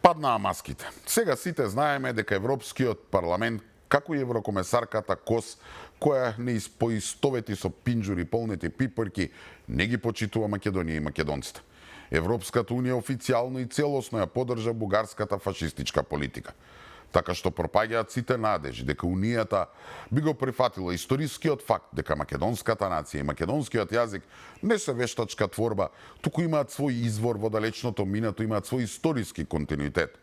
Паднаа маските. Сега сите знаеме дека Европскиот парламент, како и еврокомесарката Кос, која не поистовети со пинџури полнети пипарки, не ги почитува Македонија и македонците. Европската унија официјално и целосно ја поддржа бугарската фашистичка политика. Така што пропаѓаат сите надежи дека Унијата би го прифатила историскиот факт дека македонската нација и македонскиот јазик не се вештачка творба, туку имаат свој извор во далечното минато, имаат свој историски континуитет.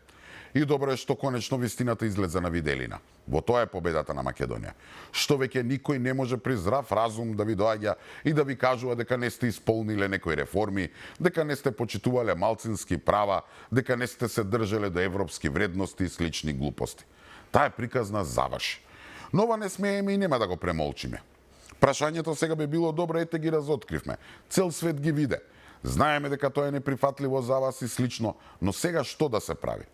И добро е што конечно вистината излезе на виделина. Во тоа е победата на Македонија. Што веќе никој не може при здрав разум да ви доаѓа и да ви кажува дека не сте исполниле некои реформи, дека не сте почитувале малцински права, дека не сте се држале до европски вредности и слични глупости. Таа приказна заврши. Но ова не смееме и нема да го премолчиме. Прашањето сега би било добро, ете ги разоткривме. Цел свет ги виде. Знаеме дека тоа е неприфатливо за вас и слично, но сега што да се прави?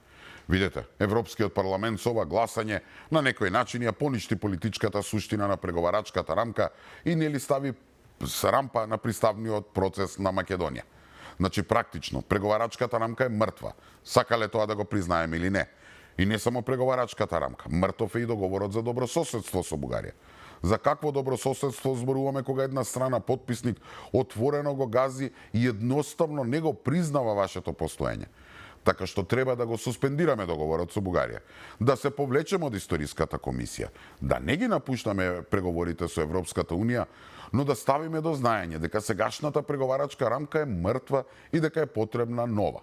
Видете, Европскиот парламент со ова гласање на некој начин ја поништи политичката суштина на преговарачката рамка и не ли стави рампа на приставниот процес на Македонија. Значи, практично, преговарачката рамка е мртва. Сакале тоа да го признаеме или не. И не само преговарачката рамка, мртов е и договорот за добрососедство со Бугарија. За какво добрососедство зборуваме кога една страна потписник отворено го гази и едноставно не го признава вашето постоење? Така што треба да го суспендираме договорот со Бугарија, да се повлечеме од историската комисија, да не ги напуштаме преговорите со Европската унија, но да ставиме до знаење дека сегашната преговарачка рамка е мртва и дека е потребна нова.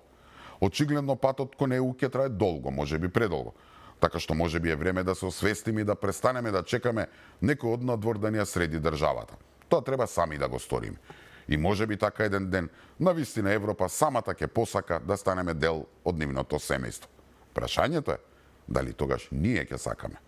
Очигледно патот кон ЕУ ќе трае долго, можеби предолго. Така што можеби е време да се освестиме и да престанеме да чекаме некој од надвор да ни ја среди државата. Тоа треба сами да го сториме. И може би така еден ден, навистина Европа самата ќе посака да станеме дел од нивното семејство. Прашањето е, дали тогаш ние ќе сакаме?